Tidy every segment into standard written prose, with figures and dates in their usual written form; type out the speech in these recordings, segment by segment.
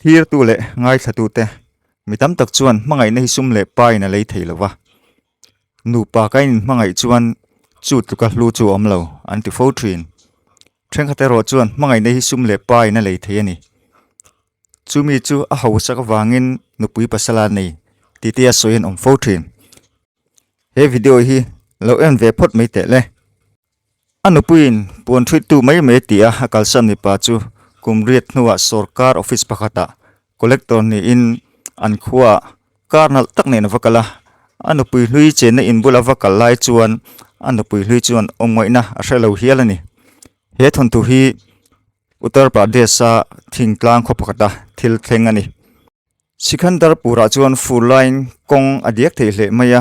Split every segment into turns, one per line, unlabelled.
Thlirtu leh ngaithlatute mi tam tak chuan hmangaihna hi sum leh pain a lei thei lo va, nupa ka inhmangaih chuan chu tluka hlu chu a awm lo an ti fo thin. Thenkhat erawh chuan hmangaihna hi sum leh pain a lei thei a ni. Chumi chu a hausak avangin nupui pasal a nei tih te a sawi an awm fo thin. He video hi lo en ve phawt mai teh le. A nupuiin puan ṭhuitu mai mai ti a, a kalsan mipa chu kum riat hnuah sawrkar office pakhatah collector niin an khuaah kar nalh tak nen a va kal a. A nupui hlui chenna in bula va kal lai chuan a nupui hlui chuan awmngaihna a hre lo hial a ni. He thawnthu hi Uttar Pradesh-a thingtlang khaw pakhata thil thleng a ni. Sikhandarpurah chuan fur laiin kawng a diak thei hle mai a,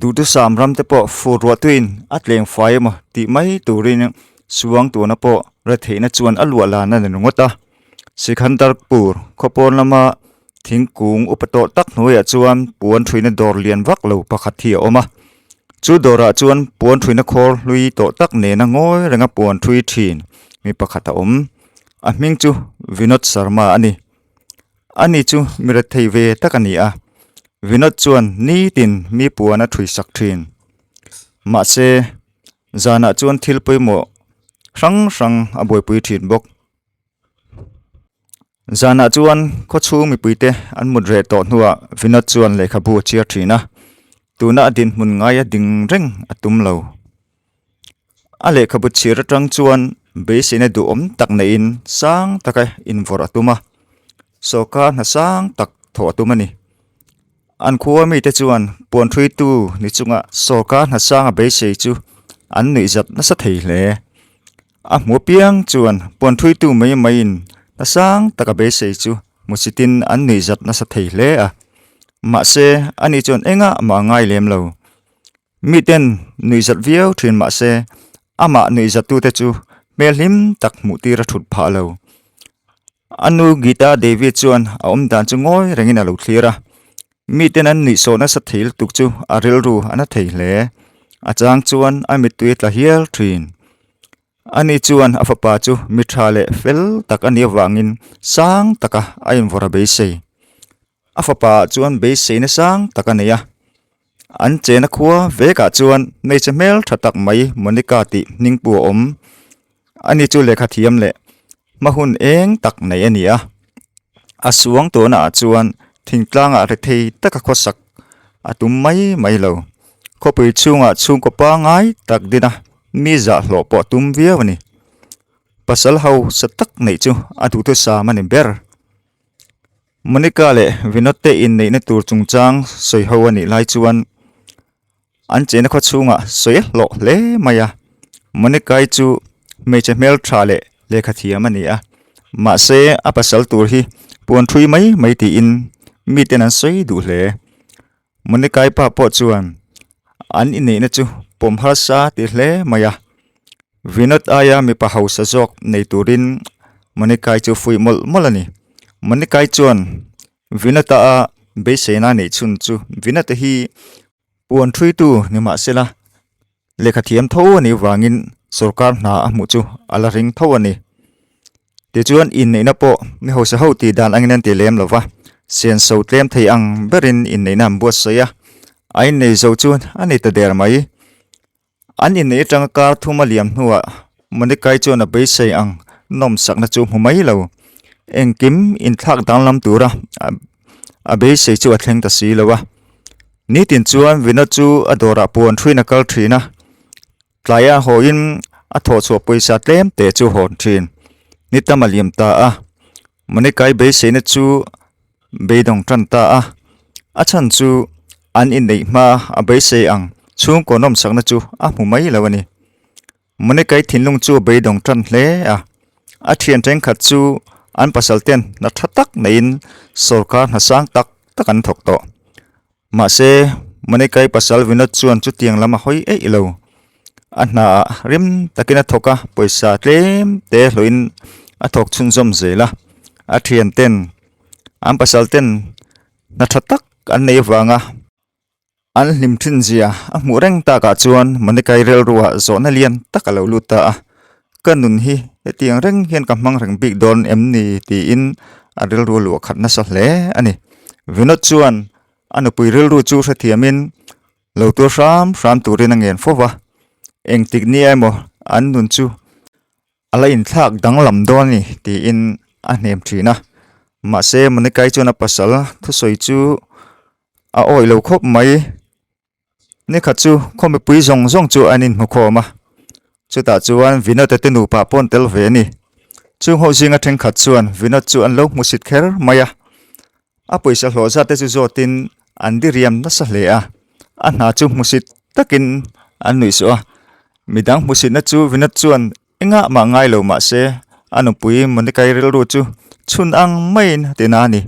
duhthusam ram te pawh fur ruah tuiin a tleng fai emaw tih mai turin suang tuna pawh retheihna chuan a luah lan a ni ringawt a. Sikhandarpur khaw pawn lama thingkung upa tawh tak hnuaiah chuan puan thuina dawr lian vak lo pakhat hi a awm a, chu dawrah chuan puan thuina khawr hlui tawh tak nena ngawi renga puan thui thin mi pakhat a awm. A hming chu Vinod Sharma a ni. Ani chu mi rethei ve tak a ni a, Vinod chuan nitin mi puan a ṭhui sak ṭhin. Mahse, zanah chuan thil pawimawh hrang hrang a buaipui ṭhin bawk. Zanah chuan khawchhung mipuite an mut reh tawh hnuah Vinod chuan lehkhabu a chhiar ṭhin a, tuna a dinhmun ngaia ding reng a tum lo. A lehkhabu chhir atang chuan beiseina duhawm tak neihin sang taka invawrh a tum a, sawrkar hna sang tak thawh a tum a ni. An khua mite chuan puan hruitu ni chunga sawrkar hna sanga beisei chu an nuihzat nasa thei hle. A hmu apiang chuan puan hruitu mai maiin hna sang taka beisei chu hmusitin an nuihzat nasa thei hle a, mahse ani chuan engah mah a ngai lem lo. Miten nuihzat viau thin mah se, amah nuihzattute chu hmel hlim tak hmuh tir a thut phah lo. A nu Gita Devi chuan a awm dan chu ngawi rengin a lo thlir a. Miten an nuihsawh nasa thei lutuk chu a rilru a na thei hle. A chang chuan a mittui a tla hial thin. Ani chuan a fapa chu mi tha leh fel tak a nih avangin sang taka a invawrh a beisei. A fapa ah chuan beiseina sang tak a nei a, an chena khua vekah chuan hmeichhe hmel tha tak mai Monica tih hming pu a awm. Ani chu lehkha thiam leh hma hun eng tak nei a ni a, a suang tawhna ah chuan thingtlangah rethei taka khawsak a tum mai mai lo. Khawpui chhungah chhungkaw pangngai tak din a, mi zahhlawh pawh a tum viau a ni. Pasal hausa tak neih chu a duhthusam a ni ber. Monica leh Vinod te inneihna tur chungchang sawi ho a nih lai chuan an chena khaw chhungah sawi a hlawh hle mai a. Monica-i chu hmeichhe hmel tha leh lehkha thiam a ni a, mahse a pasal tur hi puan thui mai mai tiin miten an sawi duh hle. Monica-i pa pawh chuan an inneihna chu pawm harsa ti hle mai a, Vinod aia mipa hausa zawk nei turin Monica-i chu fuih mawlh mawlh a ni. Monica-i chuan Vinod-a a beiseina neih chhun chu Vinod-a hi puan thuitu ni mahsela Lehkha thiam tho a nih vangin sawrkar hna a hmuh chu a la ring tho a ni. Tichuan inneihna pawh mi hausa ho tih dan angin an ti lem lo va, senso tlem thei ang berin inneihna an buatsaih a, a innei zo chu a ni ta der mai. An inneih atanga kar thum a liam hnuah Monikai chuan a beisei ang nawmsakna chu hmu mai lo. Engkim inthlak danglam tura a beisei chu a thleng ta si lo a. Nitin chuan Vinod chu a dawrah puan thuin a kal thin a, tlaia hawiin a thawhchhuah pawisa tlem te chu hawn thin. Ni tam a liam ta a, Monikai beiseina chu beidawng tan ta a, a chhan chu an inneih hma a beisei ang chhungkaw nawmsakna chu a hmu mai lo a ni. Monikai thinlung chu a beidawng tan hle a, a thian thenkhat chu an pasal ten hna tha tak neiin sawrkar hna sang tak tak an thawk tawh. Mahse, Monikai pasal Vinod chuan chutiang lam a hawi eih lo. A hna ah rim takin a thawk a, pawisa tlem te hlawhin a thawk chhunzawm zel a. A thian ten an pasal ten hna tha tak an nei avanga An hlim thin zia a hmuh reng takah chuan Monikai rilruah zawhna lian tak a lo lut ta a, Ka nun hi hetiang reng hian ka hmang reng bik dawn em ni? tiin a rilru a luah khat nasa hle a ni. Vinod chuan a nupui rilru chu hrethiamin lo tuar hram hram turin a ngen fo va, engtik nia emaw an nun chu a la inthlak danglam dawn a ni tiin a hnem thin a. Mahse Monica-i chuan a pasal thusawi chu a awih lo khawp mai. Nikhat chu khaw mipui zawng zawng chu an inhmu khawm a, chutah chuan Vinod-a te nupa pawh an tel ve a ni. Chung ho zinga thenkhat chuan Vinod chu an lo hmusit kher mai a, a pawisa hlawh zat te chu zawtin an diriam nasa hle a, a hna chu hmusit takin an nuih suh a. Midang hmusitna chu Vinod chuan engah mah ngai lo mah se a nupui Monica-i rilru chu chhun ang maiin a ti na a ni.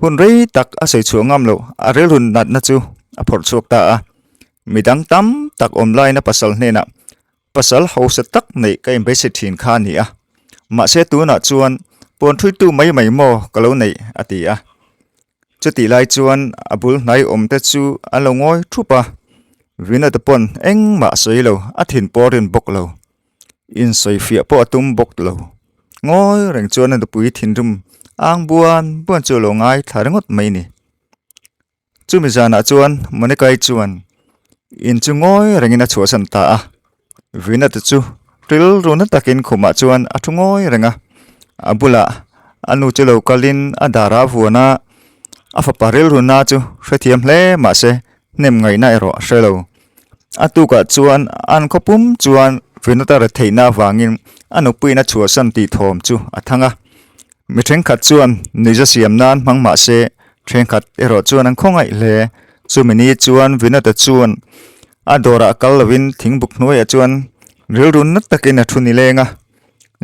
Hun rei tak a sawi chhuah ngam loh a rilru natna chu a phawrh chhuak ta a. Midang tam tak awm laiin a pasal hnenah pasal hausa tak neih ka inbeisei thin kha a ni a, mahse tunah chuan pawn thuitu mai mai maw ka lo neih a ti a. Chutih lai chuan a bul hnai awm te chu an lo ngawi thup a, Vinod-a pawn engmah a sawi lo, a thin pawh a rin bawk lo. Insawifiah pawh a tum bawk lo. Ngawi reng chuan a nupui thinrim ang buan buan chu a lo ngaithla ringawt mai ni. Chumi zanah chuan Monica-i chuan in chu ngawi rengin a chhuahsan ta a. Vinod-a chu rilru na takin khumah chuan a thu ngawi reng a. A bulah a nu chu lo kalin a darah a vuan a, a fapa rilru na chu hrethiam hle mahse hnem ngaihna erawh a hre lo. A tukah chuan an khaw pum chuan Vinod-a retheihna avangin a nupuiin a chhuahsan tih thawm chu a thang a. Mi thenkhat chuan nuihza siam nan hmang mah se thenkhat erawh chuan an khawngaih hle. Chumi ni chuan Vinod-a chuan a dawrah kal lovin thingbuk hnuaiah chuan rilru na takin a thu nileng a.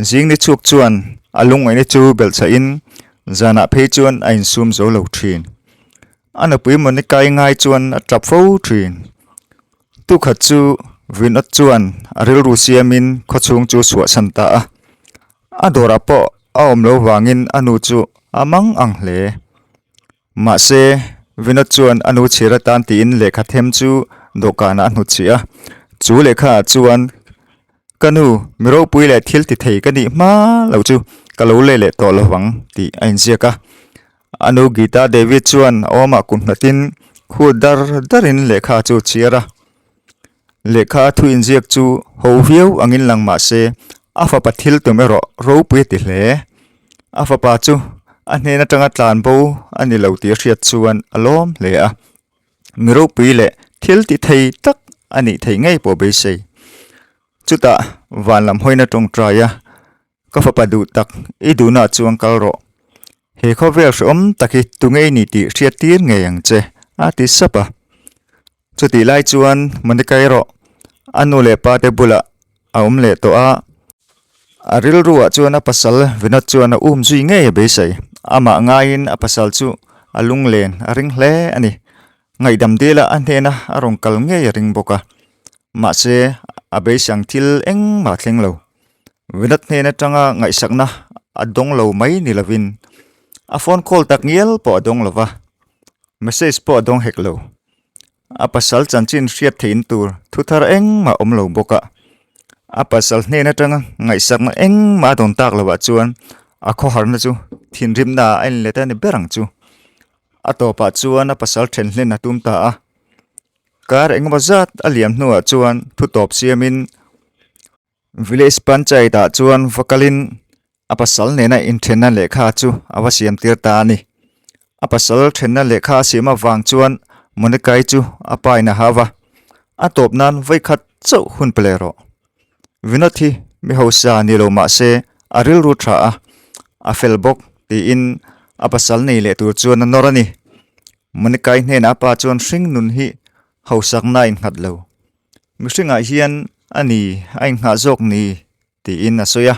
Zing ni chhuk chuan a lungngaihna chu belhchhahin zanah phei chuan a insum zo lo thin. A nupui Monica-i ngai chuan a tap fo thin. Tukhat chu Vinod chuan a rilru siamin khawchhung chu chhuahsan ta a. A dawrah pawh a awm lo vangin a nu chu a mang ang hle. Mahse, Vinod chuan a nu chhir atan tiin lehkha them chu dawhkanah a hnutchhih a. Chu lehkhaah chuan Ka nu, mi ropui leh thil ti thei ka nih hma lo chu ka lo leh leh tawh lovang tih a inziak a. A nu Gita Devi chuan a awmah kum hnatin khur dar darin lehkha chu a chhiar a. Lehkha a thu inziak chu ho viau angin lang mah se a fapa thil tum erawh ropui a ti hle. A fapa chu a hnen atanga tlan bo a ni lo tih a hriat chuan a lawm hle a. Mi ropui leh thil ti thei tak a nih theih ngei pawh beisei. Chutah van lam hawina tawngtai a, Ka fapa duh tak, i duhnaah chuan kal rawh. He khawvel hrehawm tak hi tunge i nih tih hriat tir ngei ang che, a ti sap a. Chutih lai chuan Monica erawh a nu leh pa te bulah a awm leh tawh a. A rilruah chuan a pasal Vinod chuan a um zui ngei a beisei. Amah ngaiin a pasal chu a lunglen a ring hle a ni. Ngaihdam dila a hnena a rawn kal ngei a ring bawk a. Mahse, a beisang thil engmah a thleng lo. Vinod hnen atanga ngaihsakna a dawng lo mai ni lovin a phone call tak ngial pawh a dawng lo va, message pawh a dawng hek lo. A pasal chanchin hriat theihna tur thu thar engmah awm lo bawk a, a pasal hnen atanga ngaihsakna engmah a dawn tak loh ah chuan a khawharna chu thinrimna ah a inlet a ni ber ang chu. A tawpah chuan a pasal then hlen a tum ta a, kar engemaw zat a liam hnuah chuan thu tawp siamin Village Panchayat ah chuan va kalin a pasal nena inthenna lehkha chu a va siam tir ta a ni. A pasal thenna lehkha a siam avang chuan Monica-i chu a pa in a hau va, a tawp nan vawikhat chauh hun pe leh rawh. Vinod hi mi hausa ni lo mah se a rilru tha a, a fel bawk tiin a pasal nei leh tur chuan a nawr a ni. Monica-i hnenah a pa chuan hring nun hi hausakna a innghat lo. Mihringah hian a ni a inghah zawk ni tiin a sawi a,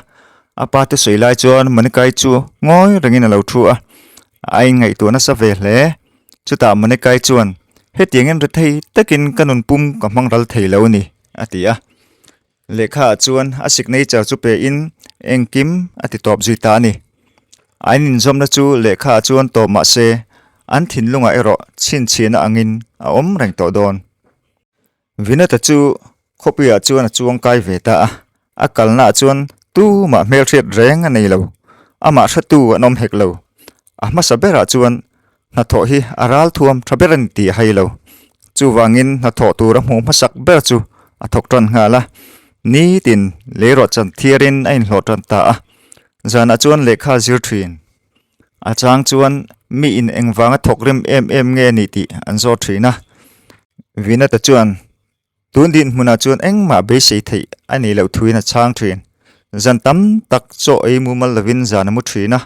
a pa te sawi lai chuan Monica-i chu ngawi rengin a lo thu a, a inngaihtuah nasa ve hle. Chutah Monica-i chuan, Hetiangin rethei takin ka nun pum ka hmang ral thei lo a ni, a ti a. Lehkhaah chuan a signature chu pein engkim a ti tawp zui ta a ni. An inzawmna chu lehkhaah chuan tawp mah se, an thinlungah erawh chhinchhiahna angin a awm reng tawh dawn. Vinod-a chu khawpuiah chuan a chuang kai ve ta a, a kalnaah chuan tumah hmelhriat reng a nei lo, amah hratu an awm hek lo. A hmasa berah chuan hnathawh hi a ral thuam tha ber a ni tih a hai lo. Chuvangin hnathawh tur a hmuh hmasak ber chu a thawk tan nghal a. Nitin leirawh chan thiarin a inhlawh tan ta a. Zanah chuan lehkha a zir thin. A chang chuan mi in engvanga thawk rem em em nge a nih tih an zawt thin a. Vinata chuan Tun dinhmunah chuan engmah beisei theih a nih loh thuin a chhang thin. Zan tam tak chaw ei mumal lovin zan a mu thin a,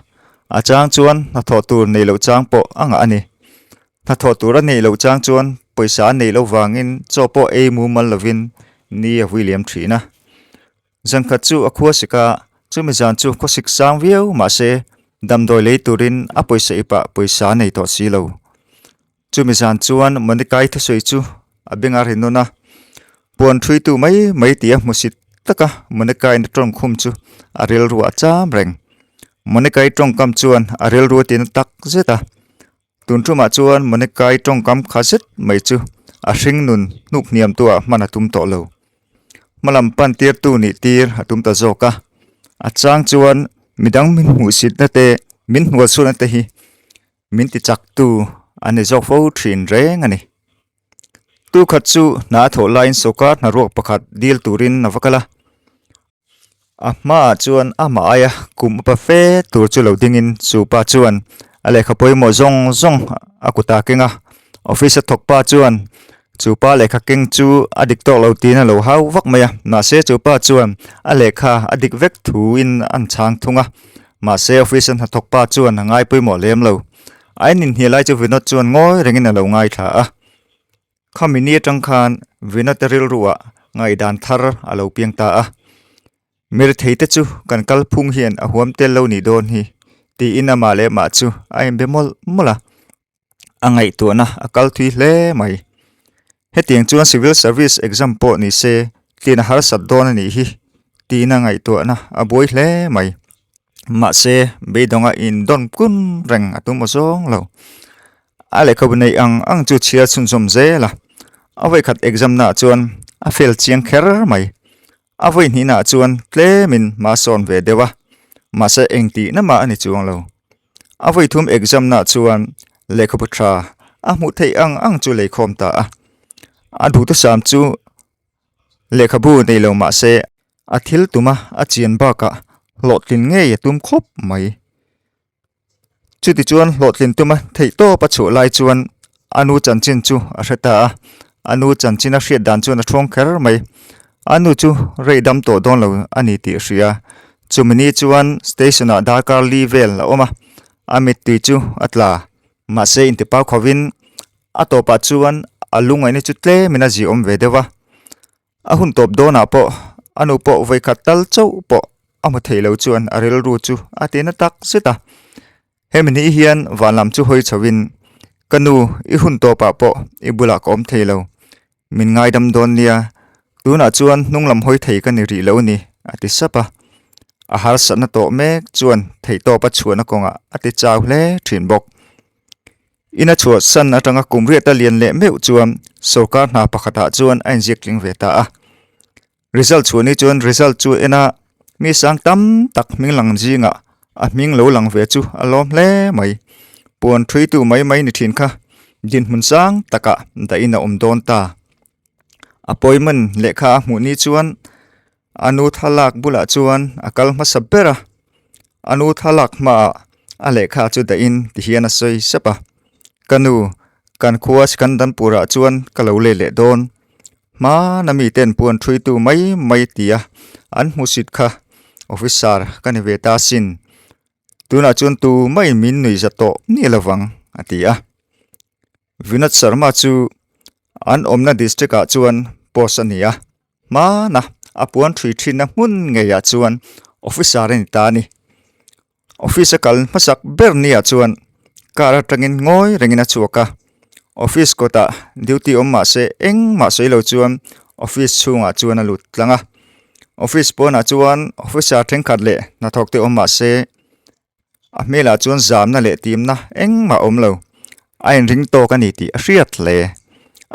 a chang chuan hnathawh tur neih loh chang pawh a ngah a ni. Hnathawh tur a neih loh chang chuan pawisa a neih loh vangin chaw pawh ei mumal lovin ni a vui liam thin a. Zan khat chu a khua sik a, chumi zan chu khawsik sang viau mahse damdawi lei turin a pawisa ipah pawisa a nei tawh si lo. Chumi zan chuan Monikai thusawi chu a beng a ri nawn a, puan ṭhuitu mai mai tia hmusit taka Monicai'n a ṭawngkhum chu a rilru a cham reng. Monicai ṭawngkam chuan a rilru a tina tak zet a, tun ṭumah chuan Monicai ṭawngkam kha zet mai chu a hringnun hnuk hniamtuah hman a tum tawh lo. Hmalam pan tirtu nih tir a tum ta zawk a, a chang chuan midang min hmuhsitna te min hnualsualna te hi Min ti chaktu a ni zawk fo thin reng a ni. Tu khat chu hna a thawh laiin sawrkar hnaruak pakhat dil turin a va kal a. A hmaah chuan amah aia kum upa fe tur chu lo dingin chu pa chuan a lehkha pawimawh zawng zawng a kutah keng a. Office a thawk pa chuan chu pa lehkha keng chu a dik tawk lo tiin a lo hau vak mai a. Mahse chu pa chuan a lehkha a dik vek thuin an chhang thung a. Mahse office a hnathawk pa chuan a ngai pawimawh lem lo. A en inhnial lai chu Vinod chuan ngawi rengin a lo ngaithla a. Khami ni atang khan Vinod a rilruah ngaihdan thar a lo piang ta a. Mirthei te chu kan kalphung hian a huam tel lo nih dawn hi tiin amah leh mah chu a inbe mawlh mawlh a. A ngaihtuahna a kal thui hle mai. Hetiang chuan civil service exam pawh ni se tlin a harsat dawn a nih hi tiin a ngaihtuahna a buai hle mai. Mahse beidawnga indawn kun reng a tum aw zawng lo. A lehkhabu neih ang ang chu chhiar chhunzawm zel a, a vawikhat exam naah chuan a fail chiang kher mai. A vawi hnihnaah chuan tlemin hma sawn ve deuh a, mahse engtihna mah a ni chuang lo. A vawi thum exam naah chuan lehkhabu tha a hmuh theih ang ang chu lei khawm ta a. A duhthusam chu lehkhabu nei lo mah se a thil tuma a chian bakah hlawhtlin ngei a tum khawp mai. Chutichuan hlawhtlin tuma theihtawp a chhuah lai chuan a nu chanchin chu a hre ta a, a nu chanchin a hriat dan chuan a ṭhawng kher mai. A nu chu rei dam tawh dawn lo a ni tih a hria. Chumi ni chuan station ah darkar li vel a awm a, a mittui chu a tla. Mahse intipau khovin a tawpah chuan a lungaihna chu tlemin a ziaawm ve deuh a. A hun tawp dawnah pawh a nu pawh vawikhat tal chauh pawh a hmu thei lo chuan a rilru chu a ti na tak zet a. Hemi ni hian van lam chu hawi chhoin, Ka nu, i hun tawpah pawh i bulah ka awm thei lo. Min ngaidam dawn nia, tunah chuan hnung lam hawi thei ka ni rih lo a ni, a ti sap a. A harsatna tawh mek chuan theihtawp a chhuahna kawngah a ti chau hle thin bawk. Ina chhuah san atanga kum riat a lian leh meuh chuan sorkar hna pakhatah chuan a inziak tling ve ta a. Result chhuah ni chuan result chu en a, mi sang tam tak hming lang zingah a hming lo lang ve chu a lawm hle mai. Puan thuitu mai mai ni thin kha dinhmun sang takah dahin a awm dawn ta. Appointment lehkha a hmuh ni chuan A nu thlalak bulah chuan a kal hmasa ber a, a nu thlalak hmaah a lehkha chu dahin tihian a sawi sep a, Ka nu, kan khua Sikandanpurah chuan ka lo lei leh dawn. Hmana miten puan ṭhuitu mai mai tia an hmusit kha officer ka ni ve ta asin. Tunah chuan tu mai min nuihza tawh ni lovang, a ti a. Vinod Sharma chu an awmna district ah chuan post a ni a. Hmana a puan ṭhui ṭhinna hmun ngeiah chuan officer a ni ta a ni. Office a kal hmasak ber niah chuan car aṭangin ngawi rengin a chhuak a, office kawtah duty awm mah se engmah sawi lo chuan office chhungah chuan a lut tlang a. Office pawnah chuan officer ṭhenkhat leh hnathawk te awm mah se A hmelah chuan zamna leh timna engmah a awm lo. A inring tawk a ni tih a hriat hle.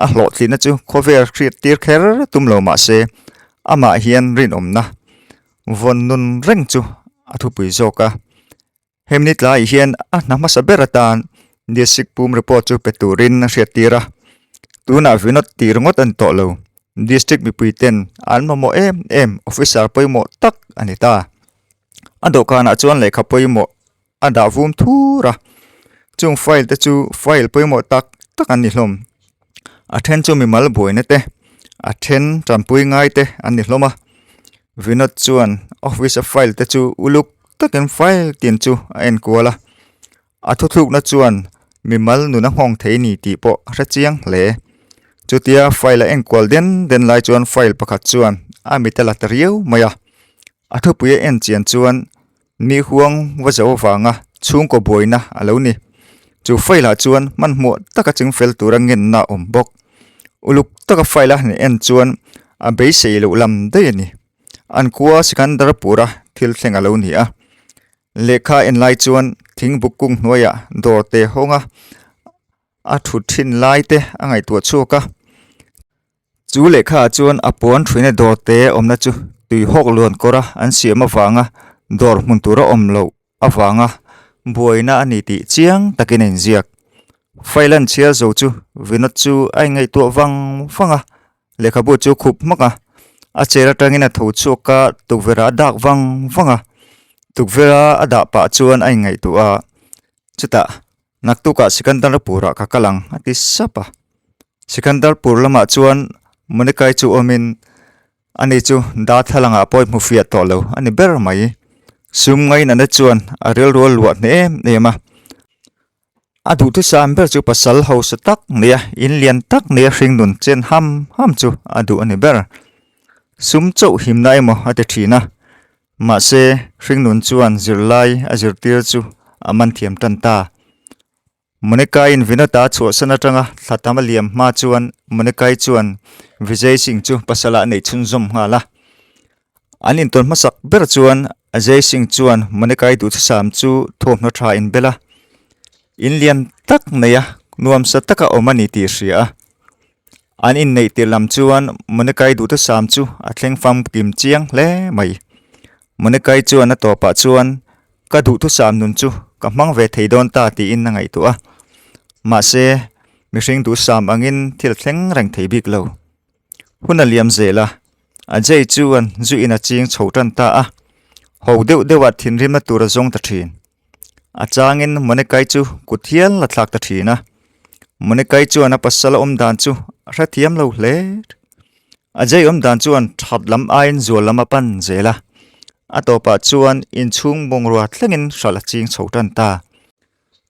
A hlawhtlinna chu khawvel hriat tir kher tum lo mah se, amah hian rinawmna vawn nun reng chu a thupui zawk a. Hemi ni tlaiah hian a hna hmasa ber atan District pum report chu pe turin a hriattir a. Tunah Vinod tih ringawt a ni tawh lo. District mipui ten an mamawh em em officer pawimawh tak a ni ta. A dawhkanah chuan lehkha pawimawh a dah vum thur a, chung file te chu file pawimawh tak tak an ni hlawm. A then chu mimal buaina te, a then tanpui ngai te an ni hlawm a. Vinod chuan office a file te chu uluk takin file tin chu a enkual a. A thuthlukna chuan mimal nun a nghawng thei ni tih pawh a hre chiang hle. Chutia file a enkual den den lai chuan file pakhat chuan a mit a la ta riau mai a. A thupui a en chian chuan mi huang va zo avanga chhungkaw buaina a lo ni. Chu file ah chuan hmanhmawh taka chingfel tura ngenna a awm bawk. Uluk taka file a han en chuan a beisei loh lam daih a ni. An khua Sikandarpur-a thil thleng a lo ni a. Lehkha en lai chuan thingbuk kung hnuaiah dawr te hawnga a thut thin lai te a ngaihtuah chhuak a. Chu lehkha ah chuan a puan thuina dawr te awmna chu tui hawk luan kawra an siam avanga dawr hmun tur a awm loh avanga buaina a ni tih chiang takin a inziak. Failan chhiar zo chu Vinod chu a inngaihtuah vang vang a. Lehkhabu chu khup hmak a, a chair atangin a tho chhuak a, tukverh ah a dak vang vang a, tukverh a a dah pah chuan a inngaihtuah a, chutah naktukah Sikandarpur ah ka kal ang a ti sap a, Sikandarpur lamah chuan Monikai chu awmin ani chu darthlalang ah pawh i hmu fiah tawh lo a ni ber mai, sum ngainatna chuan a rilru a luah hneh em em a. A duhthusam ber chu pasal hausa tak nia in lian tak nia hringnun chen ham ham chu a duh a ni ber. Sum chauh himna emaw a ti thin a, mahse hringnun chuan zirlai a zirtir chu a man thiam tan ta. Monica-in Vinod-a chhuahsan atanga thla tam a liam hma chuan Monica-i chuan Vijay Singh chu pasalah a neih chhunzawm nghal a. An intawn hmasak ber chuan Ajay Singh chuan Monica-i duhthusam chu thawmhnaw tha inbel a, in lian tak nei a, nuamsa taka awm a ni tih a hria a. An inneih tirh lam chuan Monica-i duhthusam chu a thleng famkim chiang hle mai. Monica-i chuan a tawpah chuan ka duhthusam nun chu ka hmang ve thei dawn ta tiin a ngaihtuah a. Mahse, mihring duhsam angin thil thleng reng thei bik lo. Hun a liam zel a, Ajay chuan zu in a ching chho tan ta a, ho deuh deuh ah thinrimna tur a zawng ta thin. A changin Monicai chu kut hial a thlak ta thin a, Monicai chuan a pasal a awm dan chu a hrethiam lo hle. Ajay awm dan chuan that lam aiin zual lam a pan zel a, a tawpah chuan inchhung bungrua thlengin hralh a ching chho tan ta.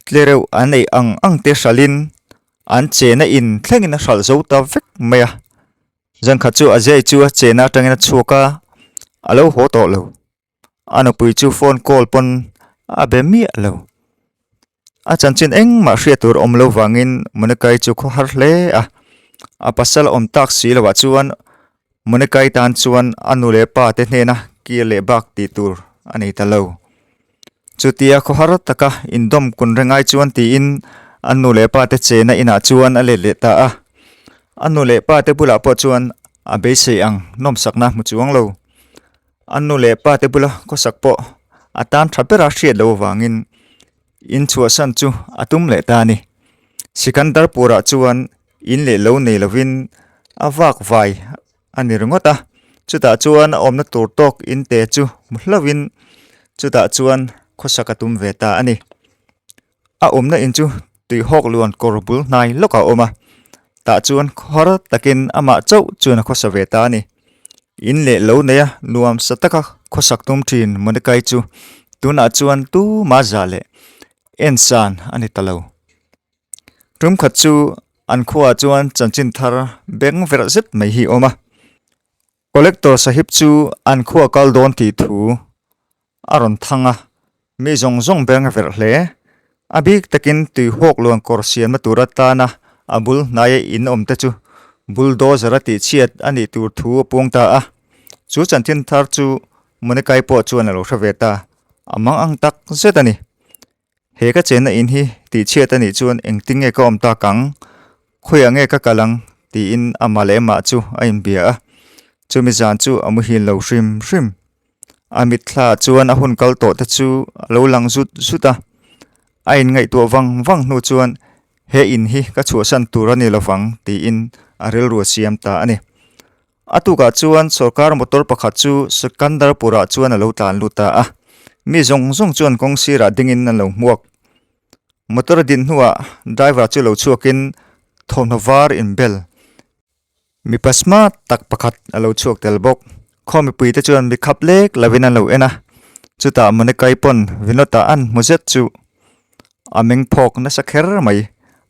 Tlereuh an ei ang ang te hralhin An chena in thlengin a hralh zo ta vek mai a, zankhat chu Ajay chu a chena atangin a chhuak a, a lo haw tawh lo. A nupui chu phone call pawn a be miah lo. A chanchin engmah hriat tur awm lo vangin Monica-i chu khaw har hle a, a pasal a awm tak si loah chuan Monica-i tan chuan a nu leh pa te hnena kir leh bak tih tur a nei ta lo. Chutia khawhar taka indawm kun reng ai chuan tiin a nu leh pa te chena inah chuan a let leh ta a. A nu leh pa te bulah pawh chuan a beisei ang nawmsakna hmu chuang lo. A nu leh pa te bula khawsak pawh a tan tha bera hriat loh avangin in chhuahsan chu a tum leh ta a ni. Sikandarpurah chuan in leh lo nei lovin a vak vai a ni ringawt a, chutah chuan a awmna tur tawk in te chu hmu hlauhin chutah chuan khawsak a tum ve ta a ni. A awmna in chu tuihawk luan kawr bul hnai lawkah a awm a, tah chuan khawhar takin amah chauh chuan a khawsa ve ta a ni. In leh lo neia nuamsa taka khawsak tum thin Mordecai chu tunah chuan tuma zah leh ensan a ni ta lo. Tum khat chu an khuaah chuan chanchin thar beng verh zet mai hi a awm a, Collector Sahib chu an khua kal dawn tih thu a rawn thang a, mi zawng zawng beng verh hle. A bik takin tui hawk luan kawr siamna tur atana a bul hnaia in awm te chu bulldozer a tihchhiat a nih tur thu a puang ta a, chu chanchin thar chu Monikai pawh chuan a lo hre ve ta, a mang ang tak zet a ni. He ka chenna in hi tihchhiat a nih chuan engtin nge ka awm tak ang? Khawiah nge ka kal ang? tiin amah leh amah chu a inbia a. Chumi zan chu a muhil lo hrim hrim. A mitthla chuan a hun kal tawh te chu a lo lang zut zut a. A inngaihtuah vang vang hnu chuan he in hi ka chhuahsan tur a ni lovang tiin a rilru a siam ta a ni. A tukah chuan sorkar motor pakhat chu Sikandarpur-ah chuan a lo tlan lut ta a. Mi zawng zawng chuan kawng sirah dingin an lo hmuak. Motor a din hnuah driver chu lo chhuakin thawmhnaw var inbel Mipa smart tak pakhat a lo chhuak tel bawk. Khaw mipuite chuan mi khap lek lovin an lo en a, chutah Monicai pawn Vinod-a an hmu zet chu a meng phawk nasa kher mai.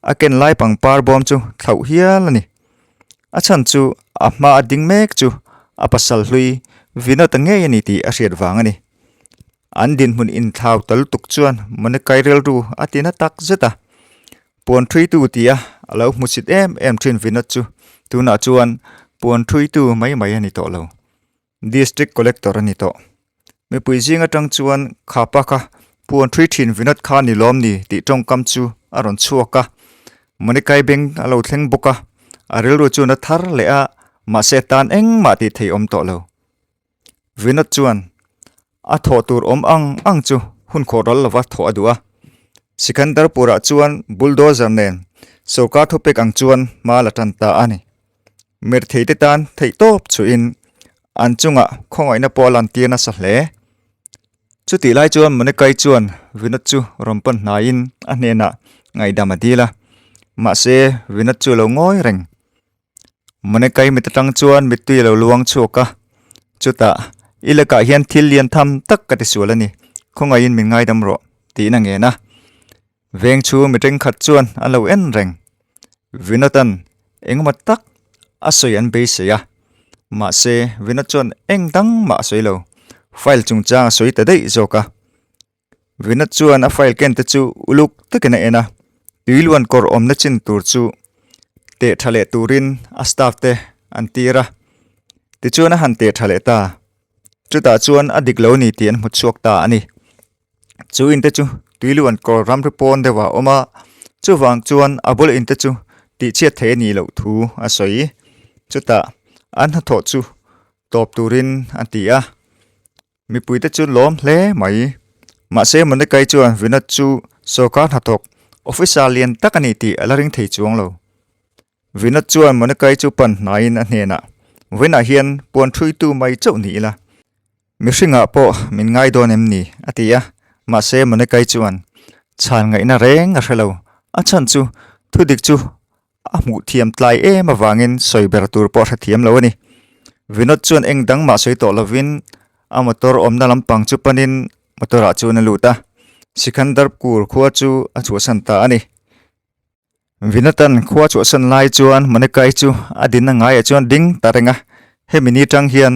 A ken lai pangpar bawm chu thlauh hial a ni. A chhan chu a hma a ding mek chu a pasal hlui Vinod-a ngei a ni tih a hriat vang a ni. An dinhmun inthlau ta lutuk chuan Monicai rilru a ti na tak zet a. Puan thuitu tia a lo hmusit em em thin Vinod chu tunah chuan puan thuitu mai mai a ni tawh lo. District Collector a ni tawh. Mipui zing atang chuan Khapa kha puan thui thin Vinod kha ni lawm ni tih tawngkam chu a rawn chhuak a. Monicai beng a lo thleng bawk a, a rilru chu na thar leh a, mahse tan engmah tih thei awm tawh lo. Vinod chuan a thawh tur awm ang ang chu hun khawh ral lova thawh a duh a. Sikandarpur-ah chuan bulldozer nen sorkar thupek ang chuan hma la tan ta a ni. Mirtheite tan theihtawp chhuihin an chungah khawngaihna pawh a lantir nasa hle. Chutih lai chuan Monekai chuan Vinod chu rawn pan hnaiin a hnenah ngaihdam a dil a. Mahse Vinod chu a lo ngawi reng. Monekai mit atang chuan mittui a lo luang chhuak a, chutah i lakah hian thil lian tham tak ka tisual a ni, khawngaihin min ngaidam rawh tiin a ngen a. Veng chhung mi tengkhat chuan an lo en reng. Vinod-a'n engemaw tak a sawi an beisei a, mahse Vinod chuan eng dang mah a sawi lo, file chungchang a sawi ta daih zawk a. Vinod chuan a file ken te chu uluk takin a en a, tuiluan kawr awmna chin tur chu teh tha leh turin a staff te an tir a. Tichuan a han teh tha leh ta. Chutah chuan a dik lo ni tih an hmu chhuak ta a ni. Chu in te chu tuiluan kawr ramri pawn deuh ah a awm a, chuvang chuan a bul in te chu tihchhiat theih a nih loh thu a sawi. Chutah an hnathawh chu tawp turin a ti a. Mipuite chu lawm hle mai. Mahse Monekai chuan Vinod chu sorkar hnathawk, officer lian tak a ni tih a la ring thei chuang lo. Vinod chuan Monekai chu pan hnaiin a hnenah, Vawiinah hian puan thuitu mai chauh ni ila, mihringah pawh min ngai dawn em ni? a ti a. Mahse Monekai chuan chhan ngaihna reng a hre lo. A chhan chu thudik chu A hmuh thiam tlai em avangin sawi ber tur pawh a hrethiam lo a ni. Vinod chuan eng dang mah sawi tawh lovin a motor awmna lampang chu panin motor ah chuan a lut a, Sikhandarpur khua chu a chhuahsan ta a ni. Vinod-a'n khua chhuahsan lai chuan Monica-i chu a dinna ngaiah chuan ding ta reng a, hemi ni tang hian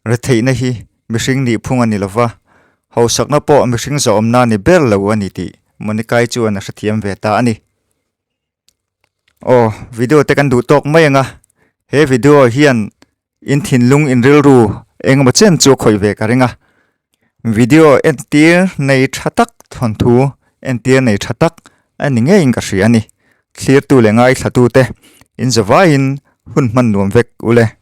retheihna hi mihring nihphung a ni lova, hausakna pawh mihring zawhawmna a ni ber lo a ni tih Monica-i chuan a hrethiam ve ta a ni. Aw video te kan duh tawk mai ang a, he video hian in thinlung in rilru engemaw chen chu a khawih ve ka ring a, video entir nei tha tak thawnthu entir nei tha tak a ni ngeiin ka hria a ni, thlirtu leh ngaithlatute in zavaiin hun hman nuam vek ule.